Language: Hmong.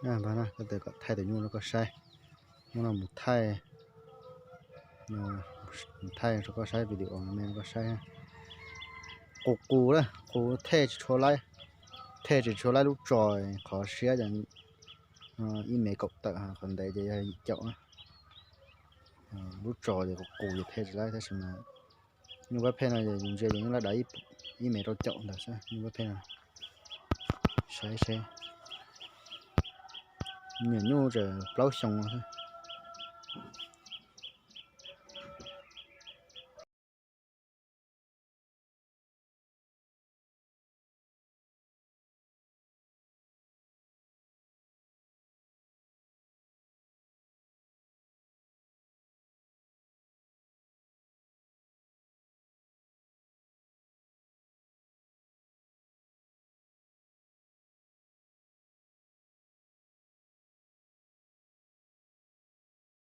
Koj tes kom thaij tus nyuj rau koj saib. Hnub no mus thaij, mus thaij rau koj saib, video me rau koj saib. Qus qus lawm, qus thej tsis tshua laib, thej tsis tshua laib lub tso, qhov siab ces ib mev kaum tawm, qhov ntev ces yog yim caum. Lub tso ces qus qus ces thej tsis laib tab sis mas nyuj pab pheej no ces yus ntsia ces nyuj laib dav ib mev rau caum ntawd xwb, nyuj pab pheej no. Saib seb, niam nyuj tseem plaub xyoo no xwb.